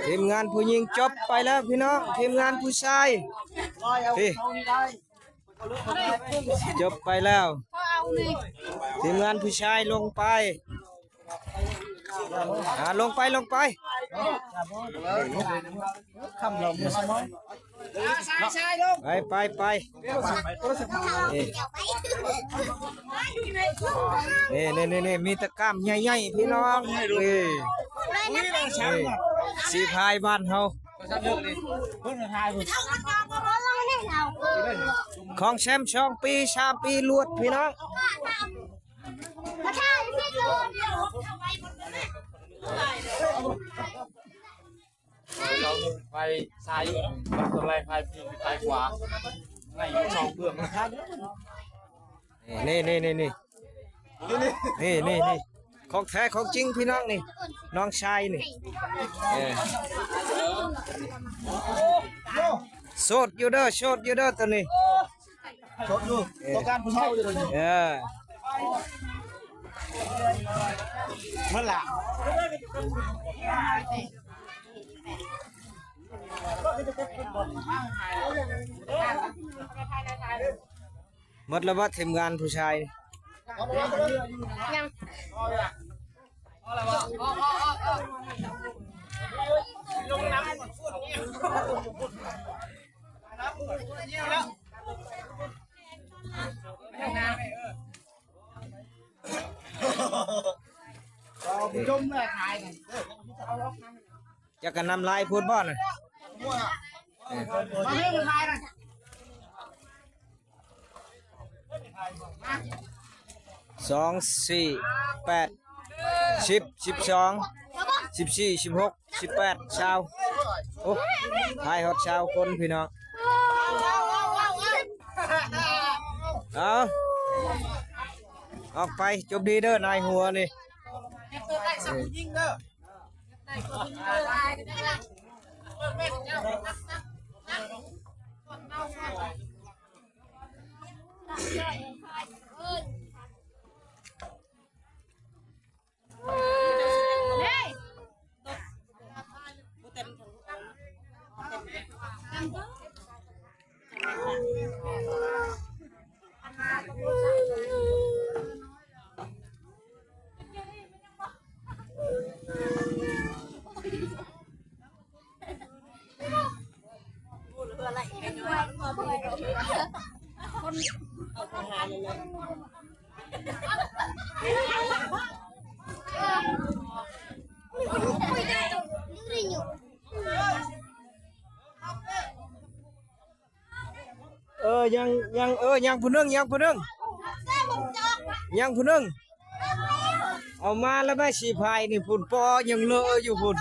ທີມງານຜູ້ຍິງຈົບໄປແລ້ວພີ່ນ້ອງ, ທີມງານຜູ້ຊາຍ ນີ້ ຈົບໄປແລ້ວ. ທີມງານຜູ້ຊາຍລົງໄປ ອ່າ ລົງໄປ ລົງໄປ ໄປ ໄປ ໄປ ນີ້ ນີ້ ນີ້ ມີແຕ່ກ້າມໃຫຍ່ໆ ພີ່ນ້ອງ ນີ້ ນີ້ ສີພາຍບ້ານເຮົາ ຂອງແຊມສອງປີ ສາມປີລວດ ພີ່ນ້ອງ. ໄປຊ້າຍ ໄປຊ້າຍຂວາ ໃນສອງເບື້ອງ ນີ້ ນີ້ ນີ້ ນີ້ ຂອງແທ້ຂອງຈິງພີ່ນ້ອງ ນີ້ ນ້ອງຊາຍນີ້ ເອີ ໂສດຢູ່ເດີ ໂສດຢູ່ເດີ ໂຕນີ້ ໂສດຢູ່ ຕ້ອງການຜູ້ຊາຍຢູ່ເດີ ເອີ ມັນລະ ໝົດແລ້ວບໍ່ ທີມງານຜູ້ຊາຍ? ຍັງ ຈະກະນ້ຳລາຍໂພດບໍ່ນະ? ສອງ ສີ່ ແປດ ສິບ ສິບສອງ ສິບສີ່ ສິບຫົກ ສິບແປດ ຊາວ ໂອ້ ໄປຮອດຊາວຄົນພີ່ນ້ອງ. ເອົາ ອອກໄປ ຈົບດີເດີ ນາຍຫົວນີ້. ເອີ ຍັງ ຍັງ ເອີ ຍັງຜູ້ໜຶ່ງ ຍັງຜູ້ໜຶ່ງ ຍັງຜູ້ໜຶ່ງ ເອົາມາແລ້ວແມ່ ສີພາຍນີ້ພຸ້ນ ປໍຍັງເລີະຢູ່ພຸ້ນ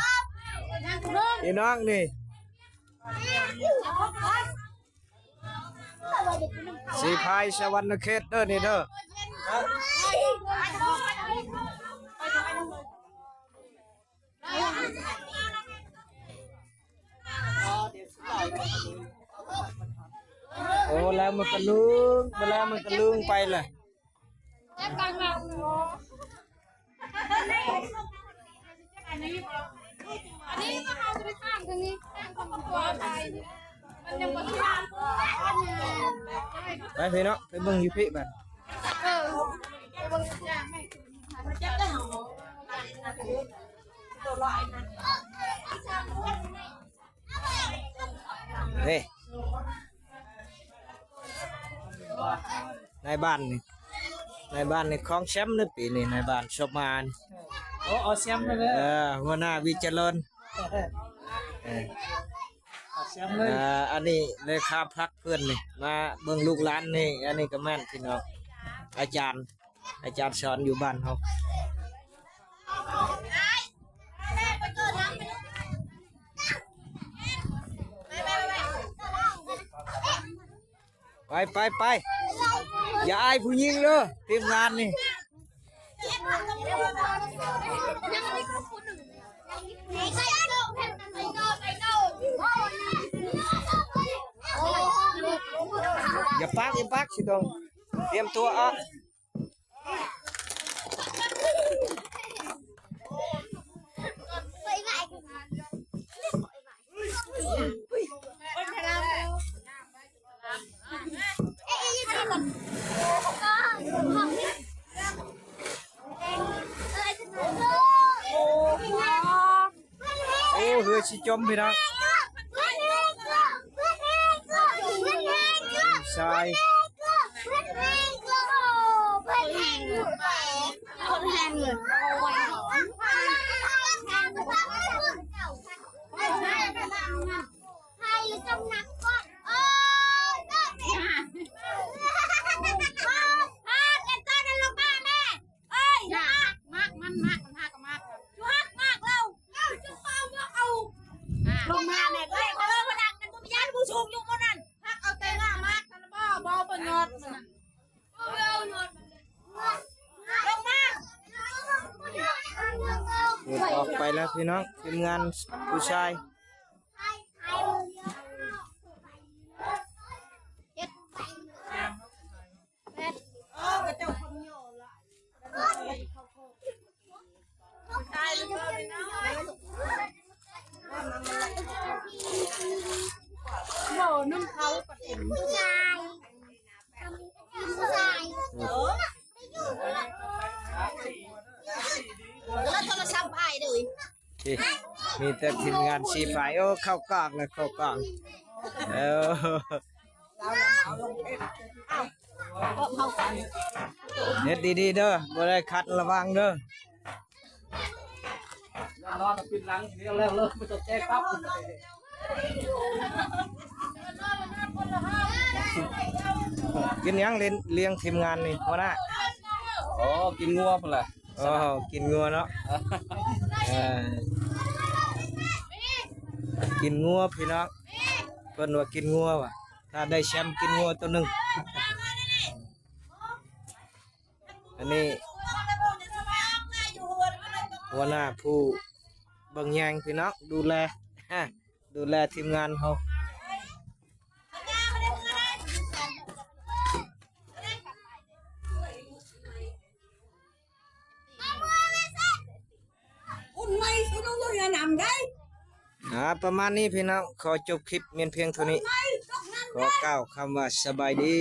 ພີ່ນ້ອງນີ້. ສີພາຍສະຫວັນນະເຂດເດີນີ້ເດີ. ໂອ້ ແລ້ວມັນກະລຶ້ງ ແລ້ວມັນກະລຶ້ງໄປລະ. ໄປພີ່ນ້ອງ ໄປເບິ່ງຢູ່ພີ້ບາດ ເອີ ໄປເບິ່ງ ເດ້ ນາຍບ້ານນີ້ ນາຍບ້ານນີ້ຄອງແຊມເລີຍປີນີ້ ນາຍບ້ານສົມມານ. ໂອ້ ເອົາແຊມເລີຍ ເອີ ຫົວໜ້າວິຈະເລີນ ເອີ ເອົາແຊມເລີຍ. ອັນນີ້ເລຂາພັກເພິ່ນນີ້ ມາເບິ່ງລູກຫຼານນີ້ ອັນນີ້ກະແມ່ນພີ່ນ້ອງ ອາຈານ ອາຈານສອນຢູ່ບ້ານເຮົາ. ໄປ ໄປ ໄປ ຢ່າອາຍຜູ້ຍິງເດີ ທີມງານນີ້. ຢ່າປາກ ຢ່າປາກ ຊິຕ້ອງຕຽມຕົວອອກ. ໂອ້ ເຮືອຊິຈົມພີ່ນ້ອງ. ຊາຍ ລົງມາແມ່ເອີຍ ເອີ ບໍ່ດັງ ມັນບໍ່ມີຍານຜູ້ສູງຢູ່ໝົດນັ້ນ ຮັກເອົາແຕ່ໜ້າມາກນັ້ນບໍ່ ບໍ່ປະໂຫຍດມັນນະ ລົງມາ ເອີ ອອກໄປແລ້ວພີ່ນ້ອງ ທີມງານຜູ້ຊາຍ. ໂອເຄ ມີແຕ່ທີມງານສີ່ຝ່າຍ ໂອ້ ເຂົ້າກ້ອງແລ້ວ ເຂົ້າກ້ອງ ເອີ. ເຮັດດີໆເດີ ບໍ່ໄດ້ຂັດ ລະວັງເດີ ນອນປິດຫຼັງ ດຽວແລ້ວເລີຍ ບໍ່ຕ້ອງແກ້ກັບ ກິນຫຍັງ ລ້ຽງທີມງານນີ້ ຫົວໜ້າ? ອໍ ກິນງົວພຸ້ນລະ. ອໍ ກິນງົວເນາະ ເອີ ກິນງົວພີ່ນ້ອງ ເພິ່ນວ່າກິນງົວວ່າ ຖ້າໄດ້ແຊມກິນງົວໂຕໜຶ່ງ. ອັນນີ້ຫົວໜ້າຜູ້ເບິ່ງແຍງພີ່ນ້ອງ ດູແລ ດູແລທີມງານເຮົາ. ອ່າ ປະມານນີ້ພີ່ນ້ອງ ຂໍຈົບຄລິບແມ່ນພຽງເທົ່ານີ້ ຂໍກ່າວຄຳວ່າສະບາຍດີ.